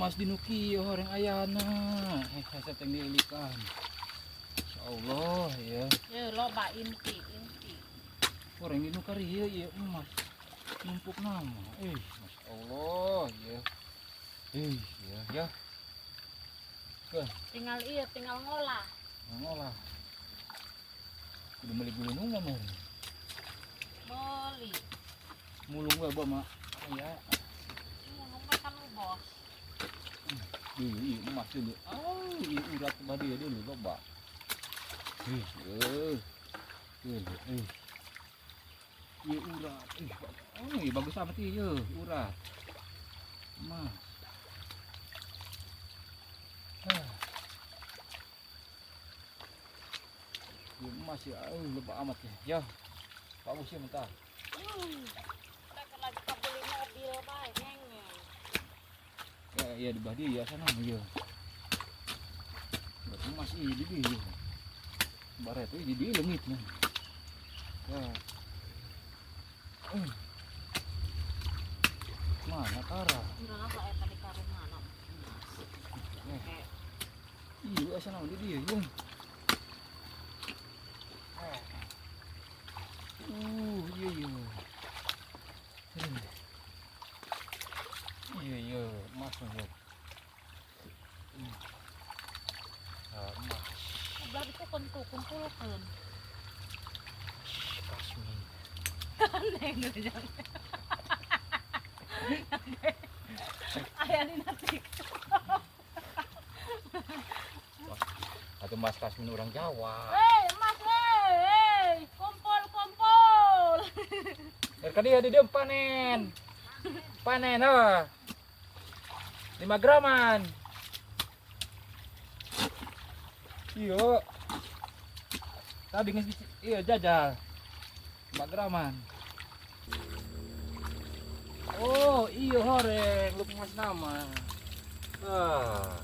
Emas di nu kieu horeng ayana. Hese teh dililikan. Insyaallah ya. Ya loba inti inti. Horeng di nu karieu ieu emas. Numpuk nama. Masya Allah ya. Ya ya. Tinggal iya tinggal ngolah. Ngolah. Kudu meuli gulungan mah. Meuli. Mulung we bawa mah. Aya. Mulung mah kan lu bos. Dulu iya emas dulu. Oh, iya urat badi ya dulu loba. Ih, eh. Eh. Iya urat. Oh, iya bagus amat iya urat. Emas. Ah. Iya emas ya, loba amat ya. Ya. Bagus ya mentah. Kita lagi beli mobil bae ngengeng. Ya, ya di badi ya sana iya. Berarti emas iya di dia. Baret itu di leungitnya. Ya. Mana tara? Urang apa eta di karung mana? Eh. Iya sana di dia yung. Iya iya. Iya iya, emas ya. Ah, emas. Udah itu kumpulkeun. Kasmin. Aneh nu jang. Aya dina TikTok. Atau Mas Kasmin orang Jawa. Hei, Mas, hei, kumpul kumpul. Ka dia di dia panen. Panen ah. 5 graman. Iya. Tadi geus iya jajal. 5 graman. Oh, iya horeng lu mas nama. Ah.